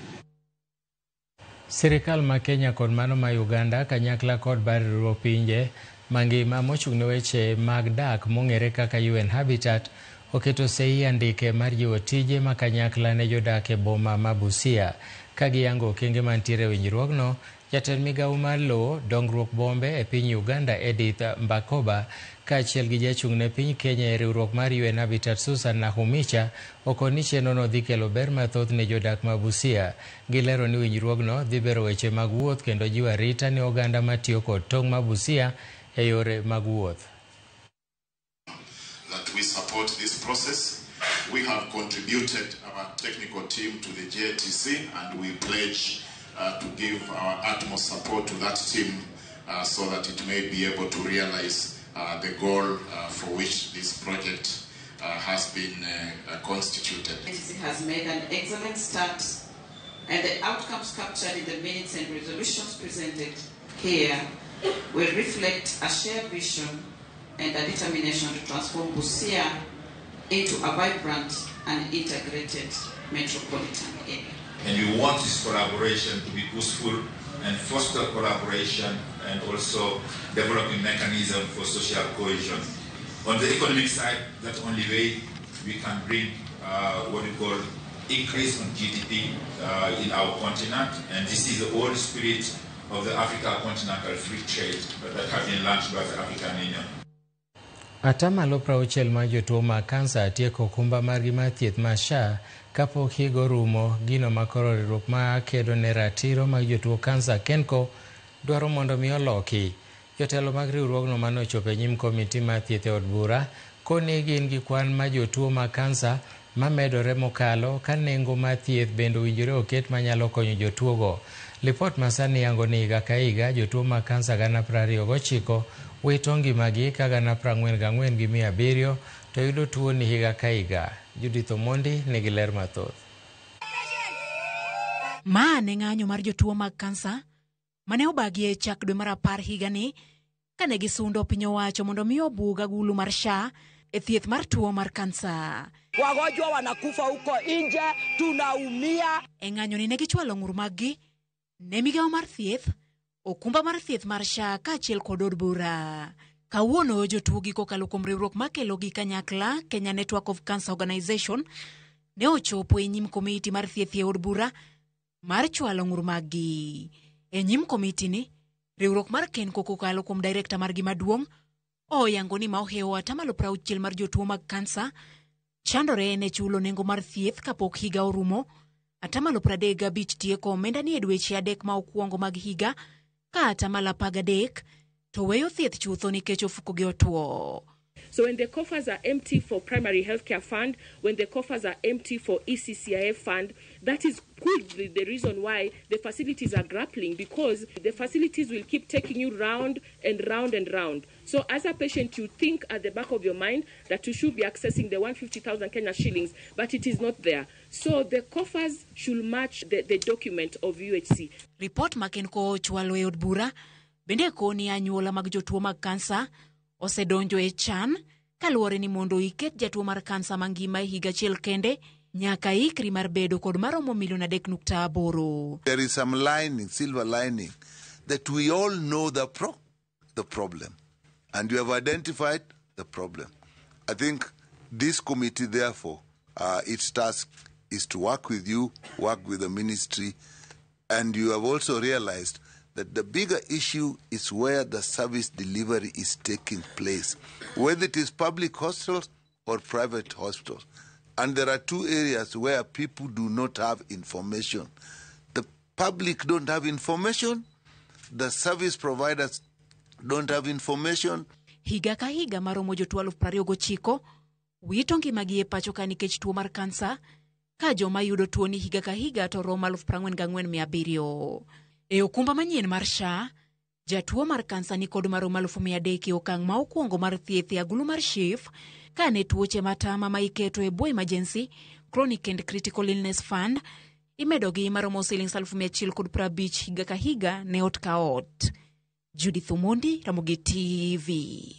Sirikal ma Kenya kod mano ma Uganda kanyakla kod bad riwruok pinje mangima mochung' ne weche mag dak mong'ere kaka UN Habitat oketo sei andike mar jiwo tije ma kanyakla ne jodak e boma ma Busia. Ka giyango okenge mantiere e winjruogno, jatend migawo mar lowo, dongruok bombe e piny Uganda Edith Mbakoba kaachiel gi jachung' ne piny Kenya e riwruok mar UN Habitat Susan Nahumicha okoni chenrono dhi kelo ber mathoth ne jodak ma Busia. Gilero ni winjruogno dhi bero weche mag wuoth kendo jiwo arita ne oganda matiyo kod tong' ma Busia e yore mag wuoth. That we support this process. We have contributed our technical team to the JTC, and we pledge to give our utmost support to that team so that it may be able to realize the goal for which this project has been constituted. JTC has made an excellent start, and the outcomes captured in the minutes and resolutions presented here will reflect a shared vision and a determination to transform Busia into a vibrant and integrated metropolitan area. And we want this collaboration to be useful and foster collaboration and also developing mechanism for social cohesion. On the economic side, that's the only way we can bring what we call increase on GDP in our continent. And this is the old spirit of the Africa Continental Free Trade that has been launched by the African Union. Atamalo 60 mar jotuo mag kansa tieko okumba margi mar thieth mar SHA kapok higa orumo. Gino makoro riwruok ma kedo ne ratiro mag jotuo kansa KENCO dwaro mondo mi oloki. Jotelo mag riwruogno mane ochopo e nyim komiti mar thieth e od bura koni gin gi kwan mar jotuo mag kansa mamedore mokalo ka nengo mar thieth bende owinjore oket manyalo konyo jotuogo. Lipot masani yango ni higa ka higa jotuo mag kansa 29,000 wito ngimagi ka 44,700 to yudo tuo ni higa ka higa. Judith Omondi nigi ler mathoth. Ma ne ng'anyo mar jotuo mag kansa mane obagi e chak dwe mar 10 higani kane gisundo piny owacho mondo mi obug agulu mar SHA e thieth mar tuo mar kansa. Wagonjwa wanakufa huko nje, tunaumia. E ng'anyoni ne gichwalo ng'ur maggi ne migawo mar thieth, okumba mar thieth mar SHA kaachiel kod od bura. Kawuono jotuogi kokalo kuom riwruok makelogi kanyakla Kenya Network of Cancer Organization ne ochopo e nyim komiti mar thieth e od bura mar chwalo ng'ur maggi. E nyim komiti ni, riwruok mar KENCO kokalo kuom direkta margi maduong' oyango ni ma ohewo 60% mar jotuo mag kansa chandore ne chulo nengo mar thieth kapok higa orumo. 35% tieko omenda ni e dweche 3 ma okwongo mag higa ka 13% to weyo thieth chutho nikech ofukogi otwo. So when the coffers are empty for primary healthcare fund, when the coffers are empty for ECCIF fund, that is could be the reason why the facilities are grappling, because the facilities will keep taking you round and round and round. So as a patient, you think at the back of your mind that you should be accessing the 150,000 Kenya shillings, but it is not there. So the coffers should match the document of UHC. Report ma KENCO ochwalo e od bura bende koni anyuola mag jotuo mag kansa osedonjo e chan kaluwore ni mondo iket jatuo mar kansa mangima e higa achiel kende nyaka ikri mar bedo kod maromo milion 3.8. There is some lining, silver lining, that we all know the problem, and we have identified the problem. I think this committee, therefore, its task is to work with you, work with the ministry, and you have also realized that the bigger issue is where the service delivery is taking place, whether it is public hospitals or private hospitals. And there are two areas where people do not have information. The public don't have information, the service providers don't have information. Higa ka higa maromo jotuo 29,000 wito ngimagi e pacho ka nikech tuo mar kansa, ka joma yudo tuoni higa ka higa to romo 44,700. E okumba manyien mar SHA, jatuo mar kansa ni kod maromo 300,000 e okang' ma okwongo mar thieth e agulu mar SHIF, kane tuoche matama ma iketo e bwo emergency chronic and critical illness fund imedogi maromo siling 1,150 higa ka higa ne ot ka ot. Judith Omondi, Ramogi TV.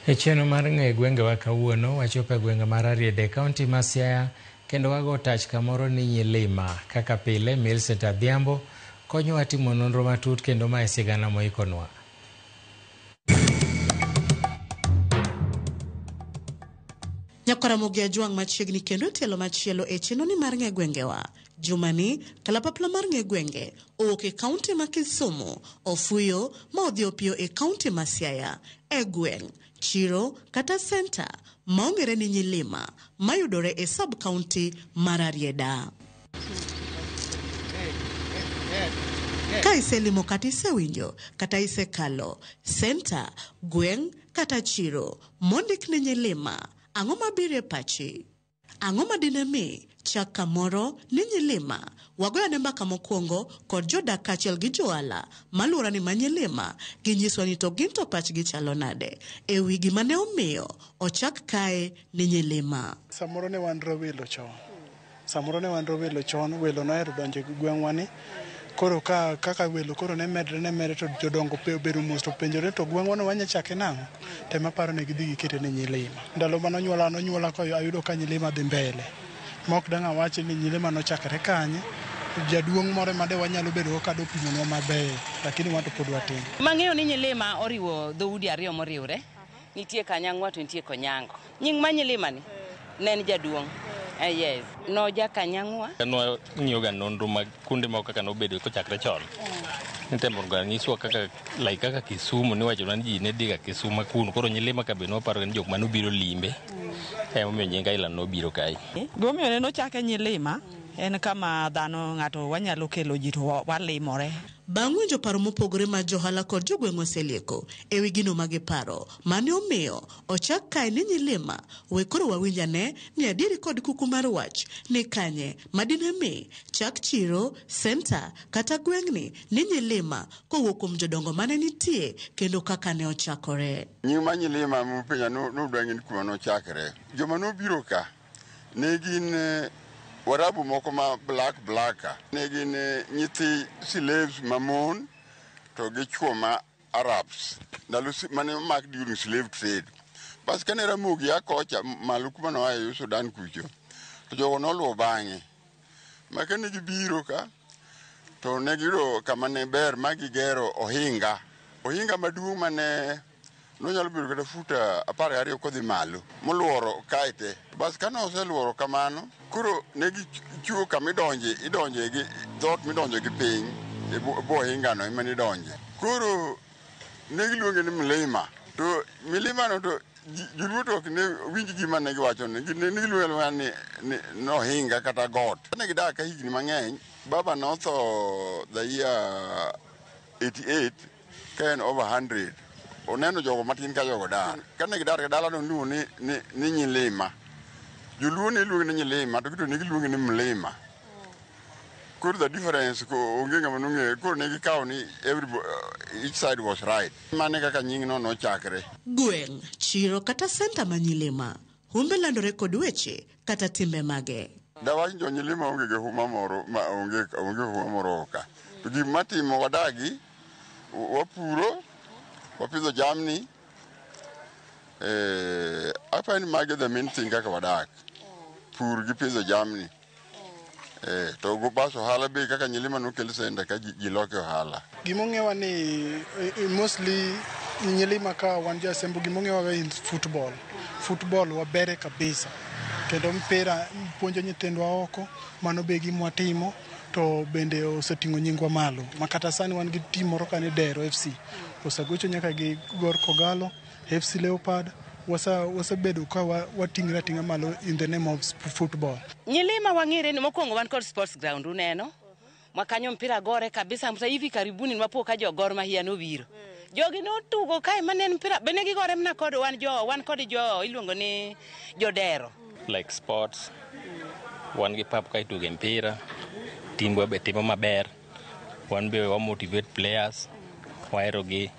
E chenro mar ng'e gwengewa kawuono, wachopo e gwenge mar Rarieda e kaunti ma Siaya kendo wago tach kamoro ni Nyilima. Kaka pile, Millicent Adhiambo konyowa timo nonro matut kendo mae sigana moikonwa. Nyakwaramogi Ajwang' machiegni kendo e tielo machielo e chenro ni mar ng'e gwengewa. Jumani, kalapapla mar ng'e gwenge owuok e kaunti ma Kisumu, ofuyo ma odhi opiyo e kaunti ma Siaya, e gweng', chiro kata senta ma ong'ere ni Nyilima mayudore e sub kaunti mar Rarieda. Ka iselimo kata isewinjo kata isekalo senta, gweng' kata chiro mondik ni Nyilima, ang'o mabiro e pachi? Ang'o ma dine mi chak kamoro ni Nyilima? Wagoyo ane mbaka mokwongo kod jodak kaachiel gi johala maluorani ma Nyilima ginyiswa ni to gin to pachgi chalo nade e wi gima ne omiyo ochak kae ni Nyilima. Samoro ne wan rowelo chon. Samoro ne wan rowelo chon, welo nohero donjo e gweng'wa ni. Koro ka kaka welo koro ne medre ne medre to jodongo pe obedo mos to penjore to gweng'wa no wanya chake nang'o? Tema aparo ni gidhi gikete ni Nyilima. Ndalo mane onyuola nonyuola ka ayudo ka Nyilima dhi mbele. Ma ok dang' awach ni Nyilima nochakre kanye. Jaduong' moro ema de wanyalo bedo go ka dopimonwa maber, lakini wan to pod watin. Mang'eyo ni Nyilima oriwo dhoudi ariyo moriwre. Nitie Kanyang'wa to nitie Konyango. Nying ma Nyilima ni ne en jaduong'. Yes. Noja Kanyang'wa. Nwang'iyo ga nonro mag kuonde moko kaka nobedo kochakre chon. Nitemo ga nyiswa kaka like kaka Kisumu niwacho ni ji ne dhiga Kisumu kuno. Koro Nyilima ka be nwaparo ni jok manobiro limbe. Emomiyo nying aila nobiro kae. Gimomiyo ne nochake Nyilima en kama dhano ng'ato wanyalo kelo ji to walimore. Bang' winjo paro mopogore ma johala kod jogweng' oselieko e wi gino ma giparo, mane omiyo ochak kae ni Nyilima, we koro wawinj ane ni adieri kod kuku mar wach ni kanye ma dine mi chak chiro, senta kata gweng'ni ni Nyilima kowuok kuom jodongo mane nitie kendo kaka ne ochakore. Nying ma Nyilima mupenja nudwa ng'e ni kuma nochakre. Joma nobiro ka ne gin Warabu moko ma black black ka. Ne gin nyithi slaves ma mon to gi chuo ma Arabs. Ndalo mane omak during slave trade. Bas kane Ramogi a kocha malo kuma noaye yo Sudan kucho, to jogo noluwo bang'e. Ma kane gibiro ka, to ne giyudo kama ne ber ma gigero ohinga. Ohinga maduong' mane nonyalo bedo kata fut 12 kodhi malo moluoro kae te. Bas kane oseluoro kamano, koro ne gichiwo kama idonje, idonje gi dhoot midonje gi piny e bwo ohingano ema nidonje. Koro ne giluonge ni mlima. To milima no to joluo to ok ne winj gima ne giwacho ne giluonge aluonga ni nohinga kata got. Ne gidak ka higni mang'eny, baba notho the year 88 ka en over 100. Oneno jogo matin ka jogo dar. Kane gidar ka dalano niluongo ni Nyilima. Joluo ne luonge ni Nyilima to gito ne giluonge ni Mlima. Koro the difference ko onge ng'ama nong'eyo. Koro ne gikawo ni each side was right. Mane kaka nying no nochakre. Gweng', chiro kata senta ma Nyilima, humbe landore kod weche kata timbe mage. Dawach jo Nyilima onge gi huma moro ma onge huma moro ka. To gima timo wadagi, wapuro, wapidho jamni. Aparo ni magi the main thing kaka wadak. Pur gi pidho jamni. To go bas ohala be kaka Nyilima nokel senda ka ji loke ohala. Gimong'ewa ni mostly Nyilima ka wan jo Asembo gimong'ewa in football. Football wabere kabisa. Kendo mpira puonjo nyithindwa oko, mano be gima watimo to bende oseting'o nyingwa malo. Ma kata sani wan gi team moro ka ni Dero FC. Osegocho nyaka gi Gor Kogalo, FC Leopard. Wasebedo ka wating're ating'a malo in the name of football. Nyilima wang'ere ni mokwongo wan kod sports ground uneno. Makanyo mpira gore kabisa msa hivi karibuni nwapo ka jo Gor Mahia nobiro. Jogi notugo kae mane en mpira bende gigore mana kod wan jo wan kod jo iluongo ni jodero. Like sports, wan gi pap ka ituge mpira, timbwa be timo maber, wan be wa motivate players, wahero gi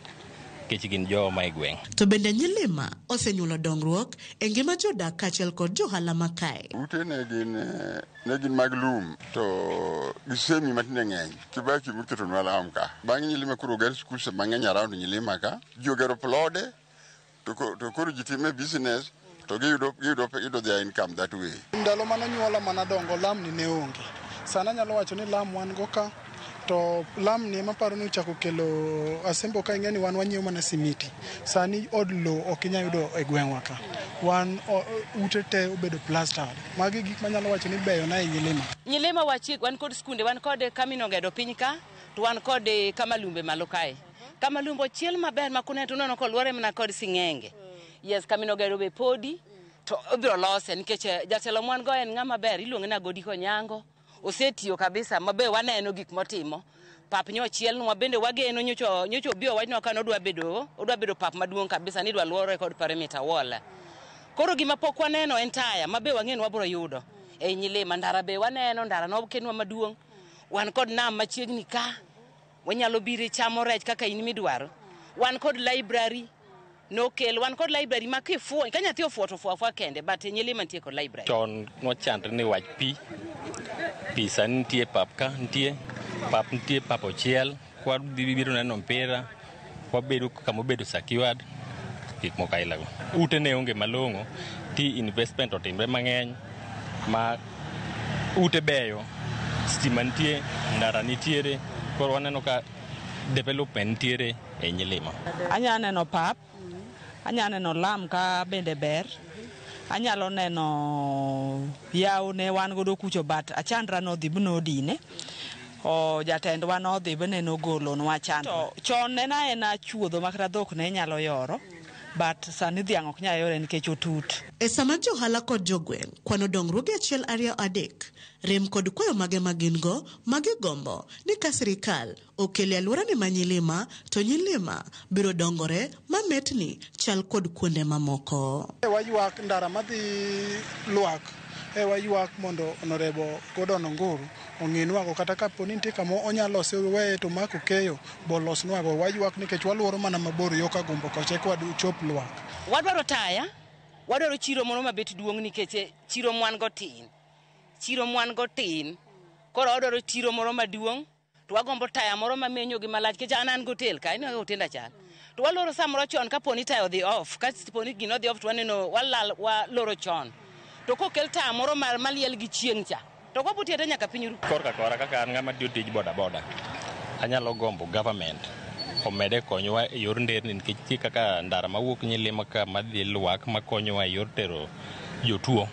Nikech gin jowa e gweng'. To bende Nyilima osenyuolo dongruok e ngima jodak kaachiel kod johala ma kae. Ute ne gin ne gin mag lum to gi semi matinde ng'eny. Kibaki moketonwa lam ka. Bang' Nyilima koro oger schools mang'eny around Nyilima ka. Ji ogero plode to koro ji time business to giyudo giyudo giyudo their income that way. Ndalo mane onyuola manadongo lam ni ne onge. Sani anyalo wacho ni lam wan go ka to lam ni ema aparo ni ochako kelo Asembo ka ing'e ni wan wanyiewo mana simiti. Sani od lowo ok inyal yudo e gweng'wa ka. Wan ute te obedo plastered. Magi gik manyalo wacho ni beyo na e Nyilima. Nyilima wachiek wan kod skunde wan kod Kamino Ogedo piny ka to wan kod Kamalumbe malo kae. Kamalumbe ochiel maber ma kuneno to uneno koluore mana kod sing'enge. Yes, Kamino Ogedo be podi to ibiro lose nikech jatelo mwan go en ng'ama ber iluonge ni Agodi Konyango. Osetiyo kabisa mabe waneno gik motimo. Pap nyo ochielnwa bende wageno nyocha nyocha obi owachnwa ka nodwa bedo odwa bedo pap maduong' kabisa ni idwa luore kod perimeter wall. Koro gima pok waneno en taya mabe wang'e ni wabiro yudo ei Nyilima. Ndara be waneno, ndara nokelnwa maduong'. Wan kod nam machiegni ka, wanyalo biro chamo rech kaka in midwaro. Wan kod library nokel, wan kod library ma kifuo, ka nyathi ofuo to ofuo afua kende, but Nyilima nitie kod library. Chon nwachandre ni wach pi, pi sani nitie pap ka nitie, pap nitie pap ochiel, kwabiro neno mpira, wabedo kama obedo secured, gik moko aila go. Ute ne onge malong'o, ti investment otimre mang'eny ma ute beyo, stima nitie, ndara nitiere, koro waneno ka development nitiere e Nyilima. Anya neno pap, anya neno lam ka bende ber, anyalo neno yawo ne wan godo kucho but achandra nodhi binodine. O jatendwa nodhi bineno golonwa chandra. To chon en aena chuodho ma kata dhok ne nyalo yoro, but sani dhiang' ok nyal yore nikech otut. E sama johala kod jogweng' kwano dongruoge achiel ariyo adek, rem kod kwayo mage ma gin go ma gigombo ni ka sirikal okelo e alworani ma Nyilima to Nyilima biro dongore ma metni chal kod kuonde mamoko. E waywak ndara madhi Lwak e waywak mondo Honorable Gordon Onguru ong'inwago kata kapo ni nitie kama onyalo lose weye to mak okeyo bolosnwago. Waywak nikech waluoro mana mabor yo Kagombo kocha eka chop Lwak. Wadwaro taya, wadwaro chiro moro mabet duong' nikech chiro mwan go tin. Chiro mwan go tin. Koro wadwaro chiro moro maduong' to wagombo taya moro mamenyo gi malach nikech an an gotel ka, ineno kaka otenda chal. To waloro samoro chon kapo ni taya odhi off, kapo ni gino odhi off to waneno walal waloro chon. To kokel taya moro maliel gi chieng' cha, to ok wabo tiyo nyaka piny ru. Korka kora kaka an ng'ama tiyo tij boda boda, anyalo gombo government omede konyowa e yor nderni nikech nitie kaka ndara mawuok Nyilima ka madhi Lwak makonyowa e yor tero jotuo.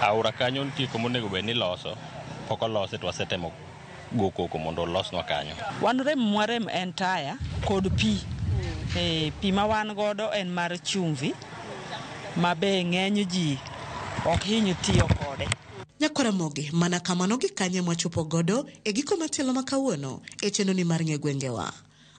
Aora kanyo nitie kuma onego bed ni iloso, pok olose to wasetemo go koko mondo olosnwa kanyo. Wan rem mwarem en taya kod pi. E, pi ma wan godo en mar chumvi ma be ng'eny ji ok hiny tiyo kode. Nyakwaramogi, mana kamano gi kanye mwachopo godo e giko matielo ma kawuono e chenro ni mar ng'e gwengewa.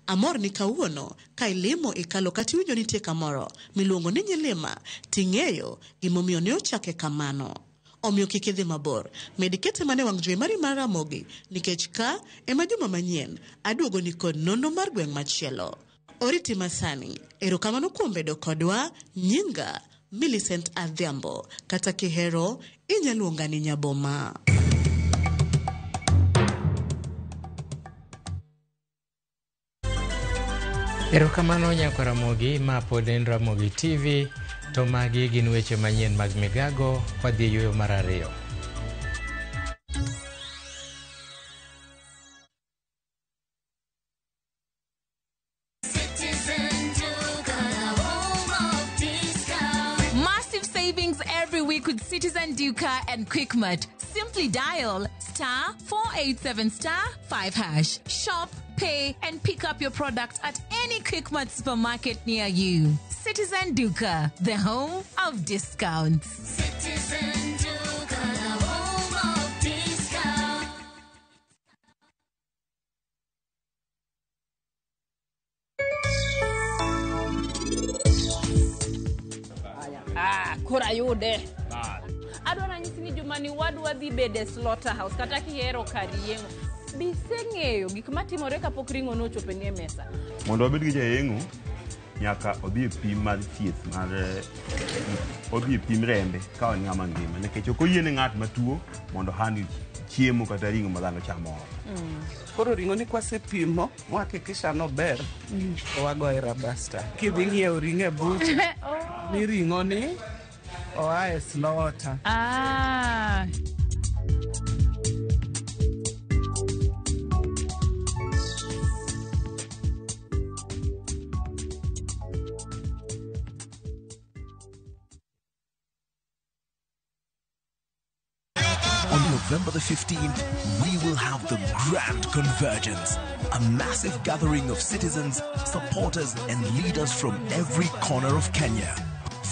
Amor ni kawuono ka ilimo ikalo kata iwinjo nitie kamoro miluongo ni Nyilima ting'eyo gimomiyo ne ochake kamano. Omiyo kik idhi mabor, med kete mana e wang' jowi mari mar Ramogi nikech ka ema juma manyien aduogo ni kod nonro mar gweng' machielo. Oriti masani, erokamano kuom bedo kodwa, nyinga Millicent Adhiambo, kata kihero inya luonga ni Nyaboma. Erokamano nyakwa Ramogi, ma pod en Ramogi TV, to magi gin weche manyien mag migago kwadhi e yueyo mar ariyo. Massive savings every week with Citizen Duka and Quickmart. Simply dial star 487 star 5 hash. Shop, pay, and pick up your product at any Quickmart supermarket near you. Citizen Duka, the home of discounts. Citizen Duka, the home of discount. Ah, koro ayude. Adwa ranyisi ni juma ni wadwa dhi bede slaughterhouse kata kihero kar yeng'o. Biseng'eyo gik matimore kapok ring'o nochopo e mesa. Mondo wabed gi jayeng'o, nyaka odhi e pim mar thieth mar odhi e pim rembe ka en ng'ama ngima nikech ok oyiene ng'at matuo mondo handle chiemo kata ring'o ma dhano chamo oko. Koro ring'o ni kwasepimo mwahakikisha nober to wagoye rubber stamp. Kidhi ng'iewo ring'o e bucha ni ring'o ni oa e slaughter. Ah. On November the 15th, we will have the Grand Convergence, a massive gathering of citizens, supporters, and leaders from every corner of Kenya.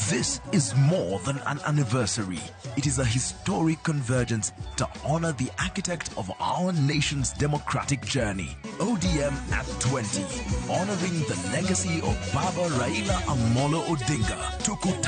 This is more than an anniversary. It is a historic convergence to honor the architect of our nation's democratic journey, ODM at 20, honoring the legacy of Baba Raila Amolo Odinga. Tukuta